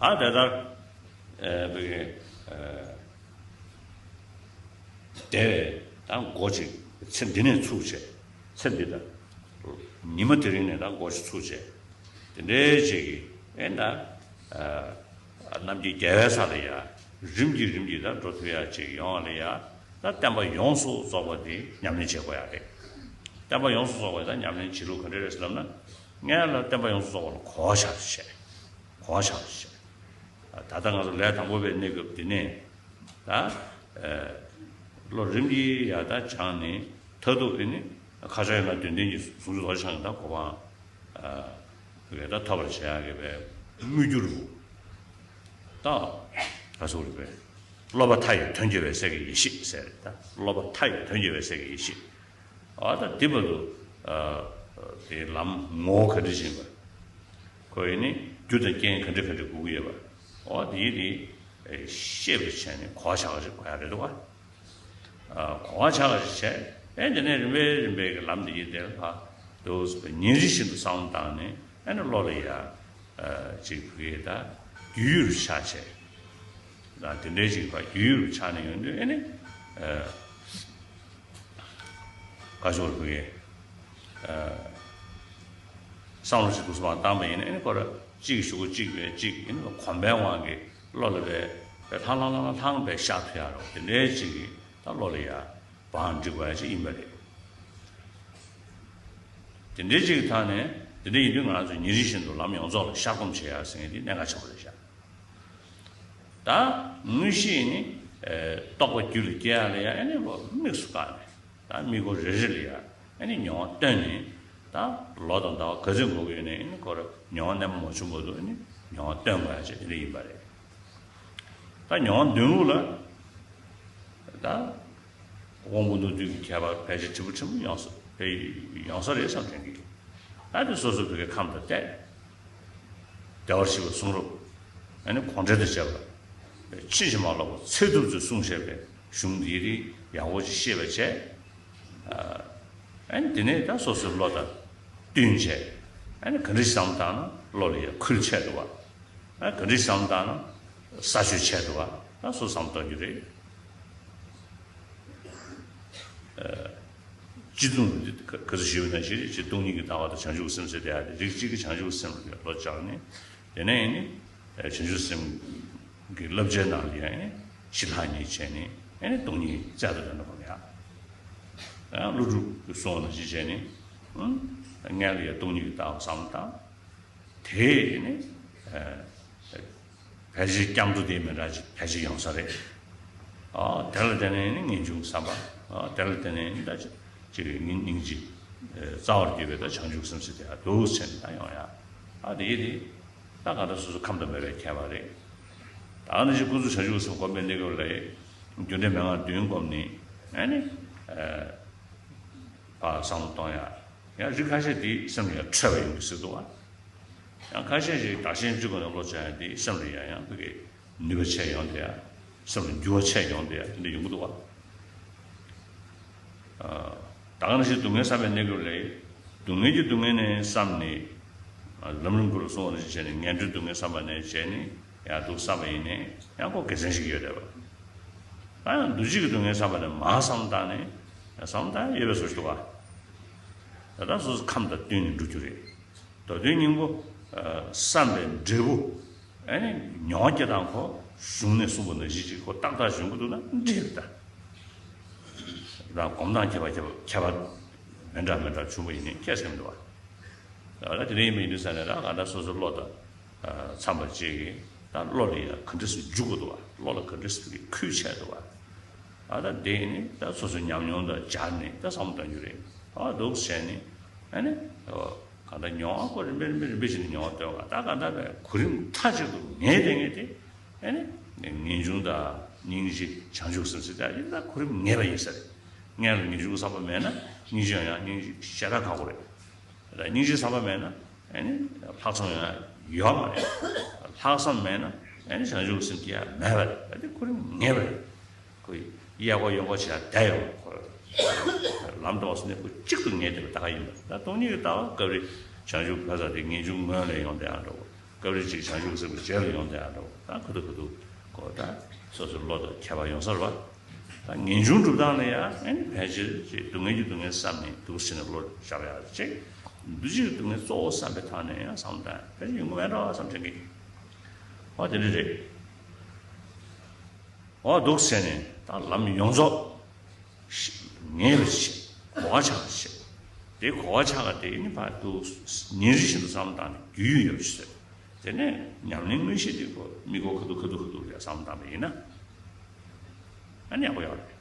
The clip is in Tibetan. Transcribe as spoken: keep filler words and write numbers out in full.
ད་དེ་ལྟར་ཨ་བི་ཨ་དེ་བས་ད་མགོ་ཅིག་ཚེ་འདི་ནས་ཚུགས་བྱས། ཚེ་འདི་དང་ཉི་མ་དེ་རིང་ནས་ད་མགོ་ཅིག་ཚུགས་བྱས། དེ་འདྲའི་ཅིག་གི་ཨེ་ད་ཨ་རྣམ་མཁྱེན་རྒྱལ་བའི་ས་ལ་ཡ་རིམ་གྱིས་རིམ་གྱིས་ད་འགྲོ་ཐུབ་ཡ་ཅིག་ཡོང་བ་ལ་ཡ་ད་བསྟན་པ་ཡོངས་སུ་རྫོགས་པ་འདི་ཉམས་ལེན་བྱེད་དགོས་ཡ་རེད། བསྟན་པ་ཡོངས་སུ་རྫོགས་པ་ད་ཉམས་ལེན་བྱེད་ལུགས་ག་འདྲ་རེད་ཟེར་ལབ་ན། སྔོན་ལ་བསྟན་པ་ཡོངས་སུ་རྫོགས་པ་ལ་གོ་བ་ཆགས་བྱས། གོ་བ་ཆགས་བྱས། ད་ལྟ་ང་ཚོ་ལས་དང་པོ་པའི་གནས་སྐབས་འདི་ནས་ད་ཨ་བློ་རིམ་གྱིས་ཡར་ད་སྦྱངས་ནས། མཐར་ཐུག་དེ་ནི་ཁ་སྦྱང་ཡན་ལག་བདུན་ལྡན་གྱི་ཟུང་འཇུག་རྡོ་རྗེ་འཆང་གི་ད་གོ་འཕང་ཨ་བས་ད་ཐོབ་པར་བྱེད་ཡ་གི་བའི་དམིགས་རྒྱུ་རུ། ད་ག་ཟེར་དགོས་རེད་པས། སློབ་པ་མཐའ་ཡས་དོན་རྒྱས་པའི་སྲས་ཀྱི་ཡེ་ཤེས་ཟེར། ད་སློབ་པ་མཐའ་ཡས་དོན་རྒྱས་པའི་སྲས་ཀྱི་ཡེ་ཤེས། ཨ་ད་འདི་བར་དུ་ཨ་དེའི་ལམ་ངོ་བོ་ག་འདྲ་ཞིག་ཡིན་པ། ཁོ་ཡི་ནི་རྒྱུ་དང་རྐྱེན་ག་འདྲ་ག་འདྲ་དགོས་ཀྱི་ཡོད་པ། ཨོ་དེ་ཡི་དེ་ཤེས་པར་བྱས་ནས་གོ་བ་ཆགས་པ་ཞིག་དགོས་ཡ་རེད་འདུག་ག་ཨ་གོ་བ་ཆགས་པ་ཞིག་བྱས། ཨེ་དེ་ནས་རིམ་པས་རིམ་པས་ཀྱི་ལམ་འདི་ཡི་དེ་ལ་ཕར་དུ་ཉིན་རེ་བཞིན་དུ་བསམ་བློ་བཏང་ནས། ཨེ་ནི་བློ་ལ་ཡ་ཨ་ཅིག་བུ་གའི་ད་རྒྱུས་ཡོད་རུ་ཆགས་བྱས། ད་དེ་འདྲའི་ཅིག་ཕར་རྒྱུས་ཡོད་རུ་ཆགས་ནས་ཡོང་དུས། ཨེ་ནི་ཨ་བཀའ་ཤོག་ལ་ཕུལ་ཡས། ཨ་བསམ་བློ་ཞིག་འདུག་སེ་མར་བཏང་པ་ཡིན་ན། ཨེ་ནི་ཁོ་ར་གཅིག་གི་གཞུག་གུ་གཅིག་བས་གཅིག་ཡིན་ན། གོམས་པའི་དབང་གིས་བློ་ལ་བས་བས་ལྷང་ལྷང་ལྷང་ལྷང་བས་ཤར་ཐུབ་ཡ་རོགས། དེ་འདྲའི་ཅིག་གིས་ད་བློ་ལ་ཡ་བང་སྒྲིག་དགོས་ཡ་ཅིག་ཡིན་པ་རེད། དེ་འདྲའི་ཅིག་གི་ཐོག་ནས། དེ་འདྲ་ཡིན་དུས་ང་རང་ཚོ་ཉིན་རེ་བཞིན་དུ་ལམ་ཡོངས་རྫོགས་ལ་ཤར་སྒོམ་བྱེད་ཡ་ཟེར་མཁན་དེ་གནད་འགག་ཆེན་པོ་རེད་ཤག་ད་དངོས་གཞི་ནི་ཨེ་རྟོགས་པ་རྒྱུད་ལ་སྐྱེ་ཡ་ལ་ཡ། ཨེ་ནི་ལོ་དམིགས་སུ་བཀར་ནས། ད་དམིགས་སྐོར་རེ་རེ་ལ་ཡ་ཨེ་ནི་མྱོང་བ་བཏོན་ནས། ད་ལོ་དང་ཟླ་བ་ག་ཚོད་འགོར་གྱི་ཡོད་ནའི། ཨེ་ནི་ཁོ་ར་མྱོང་བ་རྣལ་མ་མ་བྱུང་བར་དུ། ཨེ་ནི་མྱོང་བ་བཏོན་དགོས་ཡ་ཅིག་དེ་འདྲ་ཡིན་པ་རེད། ད་མྱོང་བ་འདོན་ལུགས་ལ་ད་དབང་པོ་རྣོ་རྟུལ་གྱི་ཁྱད་པར་ཕལ་ཆེར་ཕྲན་བུ་ཕྲན་བུ་ཡོང་ས་ཡོང་ས་རེད་བསམ་དྲན་གྱི། ད་དེ་སོ་སོ་བོད་ཀྱི་ཁམས་དང་བསྟན། བདེ་བར་གཤེགས་པའི་གསུང་རབ། ཨ་ནི་གོང་འགྲེལ་དང་བཅས་པ། ཕྱིན་ཅི་མ་ལོག་པ་ཚད་ཐུབ་ཚོས་གསུངས་བཞག་པའི་གཞུང་འདི་རིགས་ཡག་པོ་ཅིག་ཤེས་པ་བྱས། ཨ་ནི་དེ་ནས་ད་སོ་སོའི་བློ་དང་བསྟུན་བྱས། ཨ་ནི་ག་འདྲ་ཞིག་བསམ་བཏང་ན་བློ་ལ་ཡ་ཁུར་ཆེ་འདུག་བ། ཨ་ག་འདྲ་ཞིག་བསམ་བཏང་ན་ས་ཆོད་ཆེ་འདུག་བ། ད་སོ་བསམ་གཏོང་རྒྱུ་རེད། ཨ་སྤྱི་གཙུག་ནས་ག་ག་ཚོད་ཞུས་པ་ནང་བཞིན་རེད། ཅེས་སྟོང་ཉིད་ཀྱི་ལྟ་བ་དང་བྱང་ཆུབ་སེམས་ཟེར་དེ་ཡ་དེ། རིགས་གཅིག་གི་བྱང་ཆུབ་སེམས་ལ་བློ་སྦྱངས་ནས། དེ་ནས་ཨེ་ནི་བྱང་ཆུབ་སེམས་ཀྱི་བསླབ་བྱའི་ནང་ལ་ཡ་ཨེ་ནི་ཕྱི་ལྷག་གཉིས་བྱས་ནས། ཨེ་ནི་སྟོང་ཉིད་རྩལ་དུ་བཏོན་པ་ཡ། ཨ་ཀླུ་སྒྲུབ་ཀྱིས་གསུངས་པ་ནང་བཞིན་བྱས་ནས། ཨང་སྔོན་ལ་ཡ་སྟོང་ཉིད་ཀྱི་ལྟ་བ་བསམ་བློ་བཏང་། དེ་ནི་ཨ་ཕལ་ཆེར་སྐྱབས་འགྲོ་དེ་མི་འདྲ་ཅིག་ཕལ་ཆེར་ཡོང་ས་རེད། ཨ་དེ་ལ་བརྟེན་ནས་ནི་ངེས་འབྱུང་བསམ་པ། ཨ་དེ་ལ་བརྟེན་ནས་ནི་ད་ཅིག་ཅིག་སྙིང་རྗེ་རྩ་བར་གྱུར་པའི་ད་བྱང་ཆུབ་སེམས་ཟེར་དེ་ཡ་འདུག་སེ་བྱས་ནས་ད་ཡོང་ཡ། ཨ་དེ་ཡི་དེ་ད་གང་ལྟར་སོ་སོ་ཁམས་དང་མོས་པའི་ཁྱད་པར་རེད། ད་ནི་ཅིག་ཀུན་རྫོབ་བྱང་ཆུབ་སེམས་སྒོམ་པའི་གནས་སྐབས་ལ་ཡ་རྒྱུ་འབྲས་མན་ངག་བདུན་བསྒོམས་ནས། ཨ་ནི་ཨ་ཕར་བསམ་བློ་གཏོང་ཡ། ཡང་རིགས་ཁ་ཤས་དེ་སེམས་ལ་ཡ་འཕྲོད་པ་ཡོང་གི་ཟེར་འདུག་བ། ཡང་ཁ་ཤས་ཤིག་བདག་གཞན་གཅིག་པུ་ནས་བློ་སྦྱོང་ཡ་དེ་སེམས་ལ་ཡ་ཡང་ཕ་གི་ནུས་པ་ཆེ་ཡོང་དེ་ཡ། སེམས་ལ་འགྱུར་བ་ཆེ་ཡོང་དེ་ཡ། དེ་འདྲ་ཡོང་གི་འདུག་བ། ཨ་ད་ག་ནང་བཞིན་སྡུག་བསྔལ་བསམ་པའི་གནས་སྐབས་ལ་ཡ། སྡུག་བསྔལ་གྱི་སྡུག་བསྔལ་ནས་བསམ་ནས། ཨ་ལམ་རིམ་ཁོ་ལ་གསུངས་པ་ནང་བཞིན་བྱས་ནས་ངན་འགྲོའི་སྡུག་བསྔལ་བསམ་པ་ནས་བྱས་ནས་ཡང་འདུག་བསམ་པ་ཡིན་ནའི་ཡང་ཁོ་དགེ་མཚན་ཞིག་ཡོད་རེད་བ། ད་ཡང་འདུ་བྱེད་ཀྱི་སྡུག་བསྔལ་བསམ་པ་ནས་མར་བསམ་བཏང་ནས། བསམ་བཏང་ཡོད་པའི་བཟོ་ཞིག་འདུག་བ། ད་ལྟ་སོ་སོ་ཁམས་དང་བསྟུན་ནས་འགྲོ་རྒྱུ་རེད། མདོ་དོན་སྙིང་པོ་ཨ་བསམ་པའི་འབྲས་བུ། ཨ་ནི་མྱོང་བ་སྐྱེ་སྟངས་ཁོ་གཞུང་ནས་གསུངས་པ་ནང་བཞིན་ཅིག་ཁོ་ཏག་ཏག་འབྱུང་གི་འདུག་ན་འགྲིག་རེད་ད། ད་སྒོམ་སྟངས་ཁྱད་པར་ཁྱད་པར་ཁྱད་པར་མི་འདྲ་མི་འདྲ་བྱུང་བ་ཡིན་ནའི་ཁྱད་མཚར་མི་འདུག་བ། ད་དེ་འདྲ་ཡིན་པ་ཡིན་དུས་ཙང་ནས། ད་ག་འདྲ་སོ་སོའི་བློ་དང་ཨ་འཚམས་པ་ཅིག་གིས་ད་བློ་ལ་ཡ་ག་འདྲ་སེ་འཇུག་དགོས་འདུག་བ། བློ་ལ་ག་འདྲ་སེ་ཁུར་ཆེ་འདུག་བ། ཨ་ད་དེ་ནི་ད་སོ་སོའི་ཉམས་མྱོང་དང་སྦྱར་ནས་ད་བསམ་བློ་གཏོང་རྒྱུ་རེད། ཨ་འདུག་སེ་བྱས་ནས། ཨ་ནི་ཨོ་གང་ལྟར་མྱོང་བ་ཁོ་རིམ་པས་རིམ་པས་རིམ་པས་བྱས་ནས་མྱོང་བ་སྟོན་པ། ད་གང་ལྟར་བས་གོ་རིམ་མཐའ་གཅིག་ཏུ་ངེས་དེ་ངེས་ཏེ། ཨ་ནི་ངེས་འབྱུང་དང་སྙིང་རྗེ་བྱང་ཆུབ་སེམས་ཟེར་ད་ཡིན་ད་གོ་རིམ་ངེས་པ་ཡིན་ས་རེད། སྔོན་ལ་ངེས་འབྱུང་བསམ་པ་མེད་ན་སྙིང་རྗེ་ཡོང་ཡ་སྙིང་རྗེ་ཞེ་དྲག་ཁག་པོ་རེད། ད་སྙིང་རྗེ་བསམ་པ་མེད་ན་ཨ་ནི་ལྷག་བསམ་ཡོང་ཡ་ཡོད་མ་རེད། ལྷག་བསམ་མེད་ན་ཨ་ནི་བྱང་ཆུབ་སེམས་སྐྱེ་ཡ་མེད་པ་རེད། ད་དེ་གོ་རིམ་ངེས་པ་རེད། ཁོ་གཡས་སྐོར་གཡོན་སྐོར་བྱས་བསྡད་ཡོང་། ཁོ་ལམ་འགྲོ་བ་སོང་ནས་ཁོ་གཅིག་ཏུ་ངེས་བསྡད་པ་ད་ག་ཡིན་པ། ད་སྟོང་ཉིད་ཀྱི་ལྟ་བ་སྐབས་རེ་བྱང་ཆུབ་ཕ་ས་དེ་ངེས་འབྱུང་སྔོན་ལ་ཡོང་བསྡད་ཡ་འགྲོ་བ། སྐབས་རེ་ཅིག་བྱང་ཆུབ་སེམས་ཀྱི་རྗེས་ལ་ཡོང་བསྡད་ཡ་འགྲོ། ད་ཁ་ཐུག་ཁ་ཐུག་གོ། ད་སོ་སོའི་བློ་དང་ཁྱད་པར་ཡོང་ས་རེད་པ། ད་ངེས་འབྱུང་སྒྲུབ་སྟངས་ལ་ཡ་ཨེ་ནི་ཕལ་ཆེར་ཅིག་སྡུག་བསྔལ་གྱི་སྡུག་བསྔལ་བསམ་ནས་འདུག་ཟེར་ནས་བློ་བཞག་ཡ་ཅིག། འདུ་བྱེད་ཀྱི་སྡུག་བསྔལ་གཙོ་བོ་བསམ་པའི་ཐོག་ནས་ཡང་བསམ་བློ་བཏང་ཡ་ཕལ་ཆེར་ཡོང་གི་མེད་འགྲོ་བསམ་དྲན་གི། འོ་དེ་འདྲ་རེད། འོ་འདུག་ཟེར་ནས་ད་ལམ་ཡོངས་རྫོགས་ངེས་པར་བྱེད། གོ་བ་ཆགས་པར་བྱེད། དེ་གོ་བ་ཆགས་པ་དེ་ནི་ཕར་དུ་ཉིན་རེ་བཞིན་དུ་བསམ་བློ་བཏང་ནས་རྒྱུས་ཡོད་པ་ཞིག་བཟོས། དེ་ནས་ཉམས་ལེན་དངོས་གཞི་དེ་གོ་མི་གོ་ཁ་ཐུག་ཁ་ཐུག་ཁ་ཐུག་རེད་བསམ་བློ་བཏང་པ་ཡིན་ན། ཨ་ནི་ཡག་པོ་ཡོད་རེད།